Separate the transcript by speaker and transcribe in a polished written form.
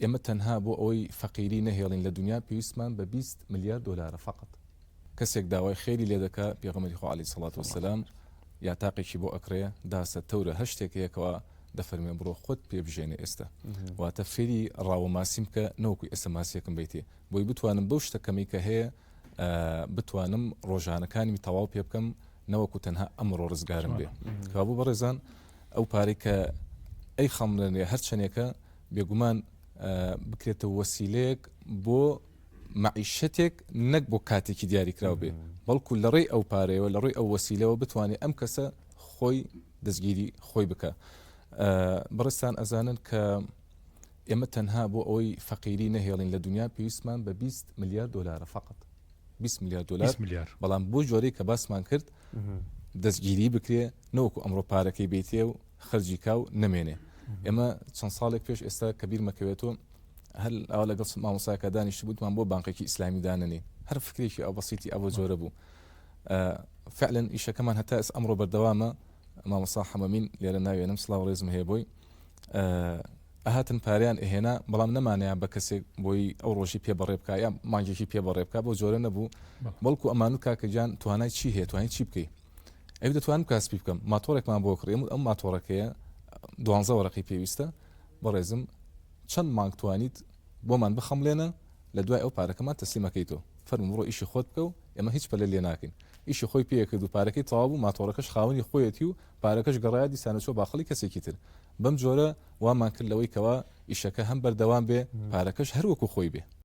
Speaker 1: ئێمە تەنها بۆ ئەوەی فەقیری نەهێڵین لە دونیا پێویستمان بە 20 ملیار دۆلارە فقط. کەسێک داوای خێری لێ دەکا پێغەمبەری خوا علیە سڵات وسلام یاتاقێکی بۆ ئەکڕێ داسە تەورە هەر شتێک هەیە کەوا دەفەرموێ بڕۆ خۆت پێ بژێنە ئێستا واتە فێری ڕاوە ماسیم بکە نەوەکو ئێستا ماسیەکم بیتێ بۆی بتوانم بەو شتە کەمەی کە هەیە بتوانم ڕۆژانەکانمی تەواو پێ بکەم نەوەکو تەنها ئەمڕۆ ڕزگارم بێ کابوو بەڕێزان ئەو پارەی کە ئەی خەمڵێنێ هەر چەندێکە بێگومان بکرێتە وەسیلەیەک بۆ مەعیشەتێک نەک بۆ کاتێکی دیاریکراو بێ بەڵکو لە ڕێی ئەو پارەیەوە لە ڕێی ئەو وەسیلەوە بتوانێت ئەم کەسە خۆی دەستگیری خۆی بکە بەڕێزتان ئەزانن کە ئێمە تەنها بۆ ئەوەی فەقیری نەهێڵین لە دنیا پێویستمان بە 20 ملیار دۆلارە فقط 20 ملیار دلار بەڵام بۆ جۆرەی کە باسمان کرد دەستگیری بکرێ نەوەکو ئەمڕۆ پارەکەی بیتێ و خەرجی کا و نەمێنێ ئێمە چەند ساڵێک پێش ئێستا کە بیرمەکەوێتەوە هەر ئەوە لەگەڵ مامۆساکە دانیشت بووتمان بۆ بانقێکی ئیسلامی دانەنێ هەر فکرێکی ئەو بەسیتی ئەوە جۆرە بوو فعلا ئیشەکەمان هەتا ئێس ئەمڕۆ بەردەوامە مامۆسا حەمەمین لێرە ناوێنم سڵاو ڕێزم هەیە بۆی ئەهاتن پاریان ئەهێنا بەڵام نەمانەیان بە کەسێک بۆی ئەو ڕۆژی پێ بەڕێ بکە یا مانگێکی پێ بەڕێ بکە بۆ جۆرە نەبوو بەڵکو ئەمانو کاکە گیان توانای چی هەیە توانای چی بکەی ئەی دەتوانم کاسپی بکەم ماتۆڕێکمان بۆ کڕیم ئەم ماتۆڕەکەیە دوانزە وەرەقی پێویستە بەڕێزم چەند مانگ توانیت بۆمان بخەمڵێنە لە دوای ئەو پارەکەمان تەسلیمەکەیتەوە فەرموو بڕۆ ئیشی خۆت بکە و ئێمە هیچ پەلە لێ ناکەین ئیشی خۆی پێکرد و پارەکەی تەواو بوو ماتۆڕەکەش خاوەنی خۆیەتی و پارەکەش گەڕایە دیسانە چوە باخەڵی کەسێکی تر بەم جۆرە وامان کرد لەوەی کەوا ئیشەکە هەم بەردەوام بێ پارەکەش هەر وەکو خۆی بێ.